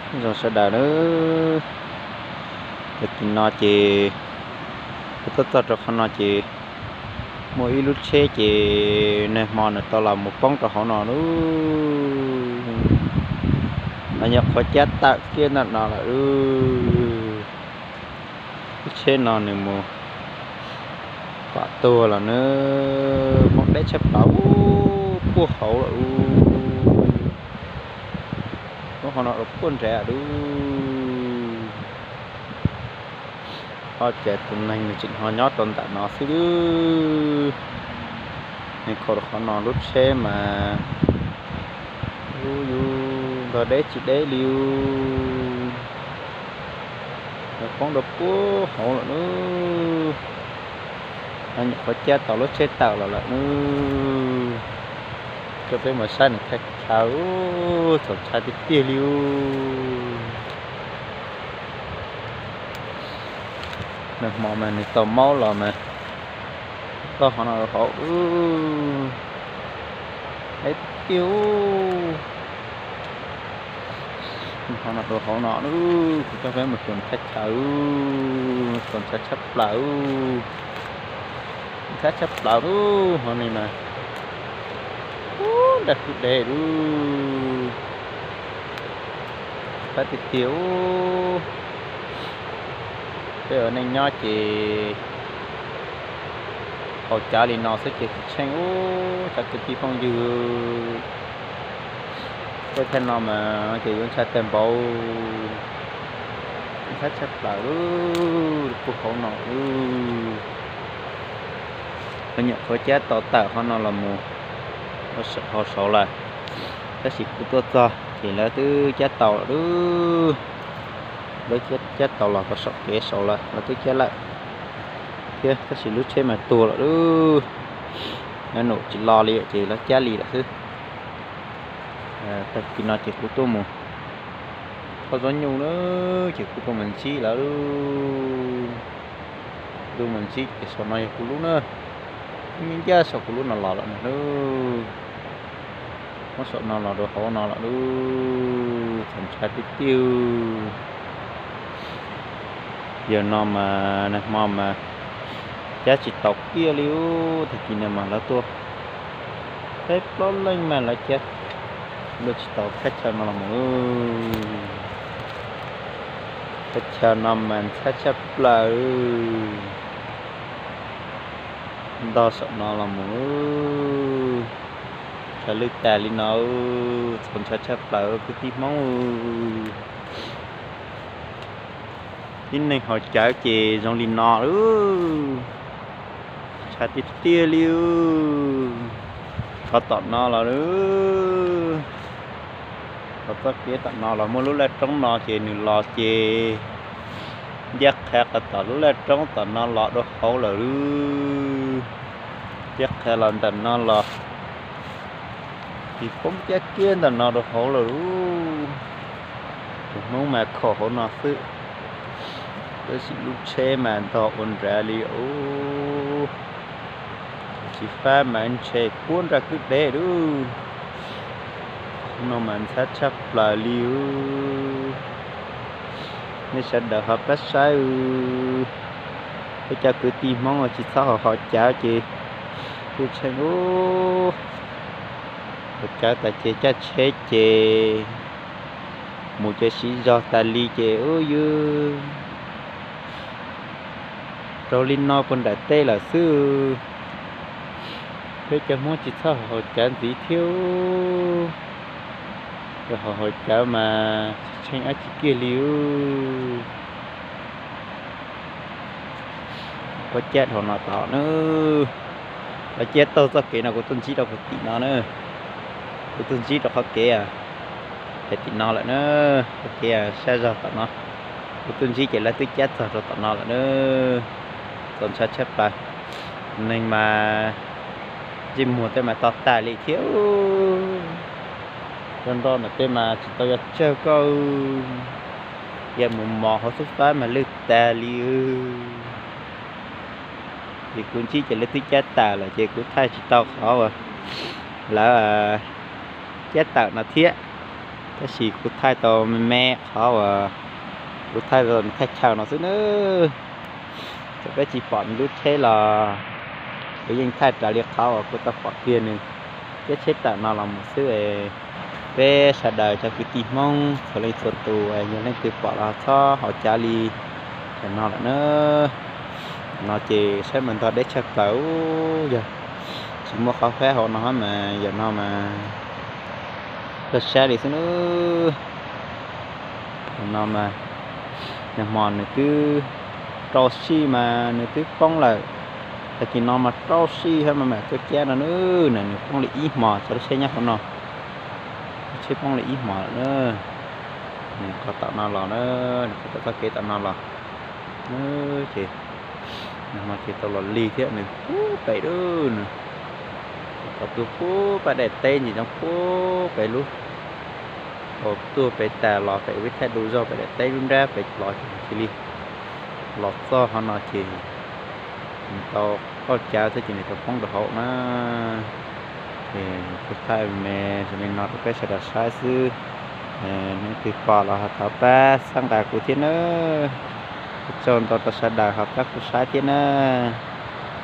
Nyob zoo sawv daws nawb, tag kis no ces kuv tuaj txog rau qhov no ces muaj ib lub tsheb ces nag hmo nws tau los mus poob rau hauv no lub, los nyuam qhuav cab tawm kiag ntawm no lawm lub. Lub tsheb no nws mus kom tuag los nawb, poob deb tshaj plaws puag hauv lawm lub. Lub hauv no los puag nrad lub. Ob ces tus neeg nws tseem ho nyob rau ntawm no xwb lub. Nws kho rau qhov no lub tsheb mas ub yus ntog deb tsis deb li, poob rau puag hauv lawm lub. Nyuam qhuav cab tau lub tsheb tawm los lawm lub. Coj peb mus saib nws thaj chaw, txaus ntshai tiag tiag li lub. Nag hmo mas nws tau maub los mas toj hov no rau hauv lub. Deb tiag tiag lub. Hov no rau hauv no lub, kuv coj peb mus xyuas thaj chaw, txaus ntshai tshaj plaws lub. Ntshai tshaj plaws lub hov no mas, ub, nraj kwj deb lub. Ntshai tiag tiag lub. Peb ua neej nyob ces haus cawv li no xwb ces tsis tsheej ub, cov kwv tij phooj ywg. Tej thaj no mas ces yuav ntshai tag npaum, ntshai tshaj plaws lub, puag hauv no lub. Lawv nyuam qhuav cab tau tawm qhov no los mus hauv saud lawm, tab sis kuv tuaj txog ces lawv twb cab tau lawm lub. Lawv cab tau los rau saum kev saud lawm, lawv twb cab lawm thiab, tab sis lub tsheb mas tuag lawm lub. Lawv num tsis lo li ces lawv cab li lawm xwb. Tag kis no ces kuv tuaj mus kho zaub nyuj na, ces kuv tuaj mus ntsib lawv lub. Tuaj mus ntsib ces saum no yog kuv lub na, ncaj saum kuv lub no los lawm na lub. Muab saum no los rau hauv no lawm lub, txaus ntshai tiag tiag. Yog no mas nag hmo mas cab tsis tau kiag li ub, tag kis no mas lawv tuaj peb plaub leeg mas lawv cab, lawv tsis tau thaj chaw no los mus. Thaj chaw no mas ntxhab tshaj plaws, ntog saum no los mus, tshav lwj tas li no, txaus ntshai tshaj plaws kwv tij Hmoob. Tib neeg haus cawv ces zoo li no lub, ntshai tiag tiag li. Qhov tom no los lub, qhov txoj kev tom no los muaj lub laj roob no ces nws los ces ncaj qha qhov tom lub laj roob tom no los rau hauv lawm lub. Ncaj qha los ntawm no los, ces poob cab kiag ntawm no rau hauv lawm lub. Tus Hmoob mas kho hauv no xwb, tab sis lub tsheb mas ntog ua nrad li ub. Tsis fab mas ntshe puab nraj kwj deb lub. No mas ntxhab tshaj plaws li ub. Nej sawv daws ho pab saib, peb cov kwv tij Hmoob tsis txhob haus haus cawv ces kuj tsheej ub. Haus cawv tas ces caij tsheb ces mus ces siv zog tas li ces ub yub, raug li no puag nram tej lawm xwb. Peb cov Hmoob tsis txhob haus haus cawv ntxiv thiab, yog haus haus cawv mas tsis tsheej dab tsi kiag li. Kuv cab dhau no tod na, kuv cab taug txoj kev no kuv tuaj ntsib rau puag tim no na, kuv tuaj ntsib rau qhov kev pem tim no lawm na, qhov kev sab zog tom no, kuv tuaj ntsib ces lawv twb cab txog rau tom no lawm na. Txaus ntshai tshaj plaws, neeg mas ntsej muag tej mas to tas li thiab. Cov nroj ntawm tej mas tsis tau yuav tsawg koj, yam mus mos hauv xub fab mas lwj tas li. Ces kuv ntsib ces lawv twb cab tawm lawm ces kuv thaij tsis tau qhov uas lawv cab tawm no thiab. Tab sis kuv thaij tau me me qhov uas kuv thaij tau nws thaij chaw no xwb nawb. Txawm peb tsis pom nws lub tsheb los kuv yeej thaij raws li qhov uas kuv tau pom kiag nws thiab tsheb tawm no los mus xwb. Peb sawv daws cov kwv tij Hmoob txhua leej txhua tus, yog leej twg pom los txhob haus cav li tam no lawm na. No ces saib mas ntog deb tshaj plaws, yog tsis muaj qhov fab hauv no mas yam no mas txog sab li xwb nawb. No mas nag hmo nws twb rau sij mas nws twb poob lawm. Tag kis no mas rau sij hab mas mam tuaj cab no nawb. Nws poob li ib hmos txog lub tsheb nyob hauv no, lub tsheb poob li ib hmos lawm na. Nws qhov tom no los na, nws qhov tom txoj kev tom no los na. Ces nag hmo ces tau los lig thiab, nws puag pem lub, nws tau tuag puag pem daim teb ntsis zoo puag pem lub, tau tuag pem tas los pem vib thaj du zog pem daim teb lub nrab pem los ces cia li los txog qhov no ces nws tau qaug cav xwb ces nws tau poob rau hauv na. Ces kuv thaij me me li no rau peb sawv daws saib xwb. Leej twg pom los ho thov pab txhawb nqa kuv thiab nawb. Ua tsaug ntau rau sawv daws ho pab kuv saib thiab nawb.